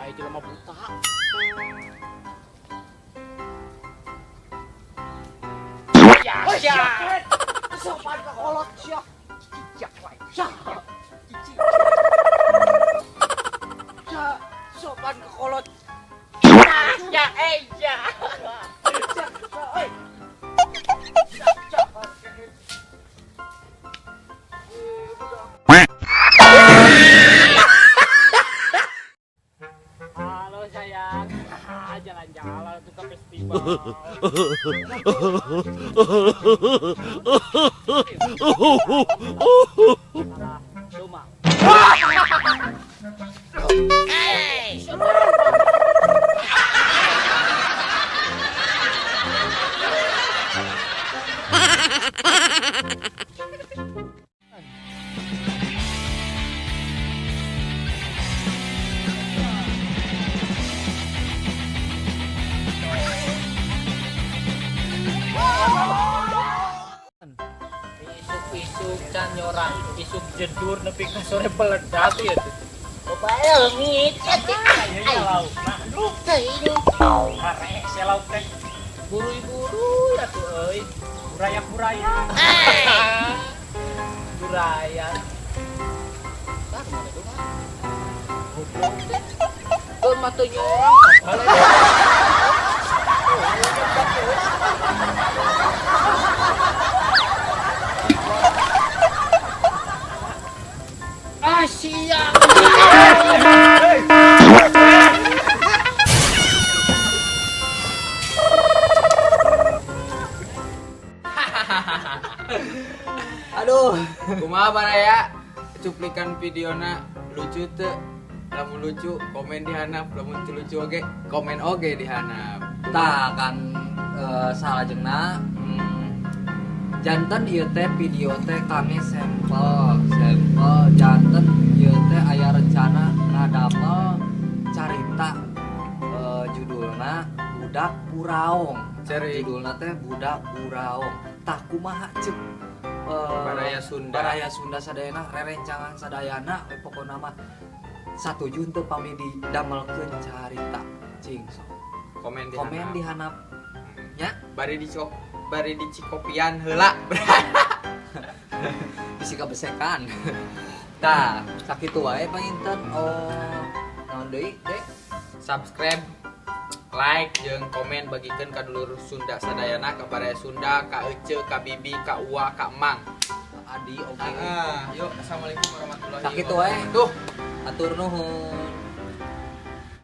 Aya jelema buta. Ya, sopan ka kolot sia. Cicak wae. Sia. Cici. Sia, sopan ka kolot. Ya, ya. Sia, oi. Halo sayang, jalan-jalan tuh ke festival. Isuk can nyorang, isuk jedur nepi ka sore peledak ya tuh. Bae ngicet ya lauk. Nah, duh teuing. Karek lauk teh. Buru-buru ya tuh euy. Burayak-burayak. Burayak. Tah mana tuh? Goblok teh. Keun mah teu nyorang. Asia. Aduh, kumaha baraya cuplikan videona lucu teu? Lamun lucu komen di handap, lamun teu lucu oge komen oge di handap. Tah kan salajengna janten ieu teh video teh kami sampel janten ieu teh aya rencana ngadamel carita judulna Budak Buraong. Judulna teh Budak Buraong. Tah kumaha ceuk Baraya Sunda. Baraya Sunda sadayana rerencangan sadayana we pokona mah satuju henteu pami didamelkeun carita cing sok. Komen di handap. Nya bari dicok bari dicikopian heula. Bisi kabesekan. Tah, sakitu wae panginten. Oh, naon deui, Dek? Subscribe, like jeung komen bagikeun ka dulur Sunda sadayana, ka baraya Sunda, ka Ece, ka Bibi, ka Uwa, ka Mang, Adi oge. Yuk, assalamualaikum warahmatullahi wabarakatuh. Sakitu wae. Tuh, atur nuhun.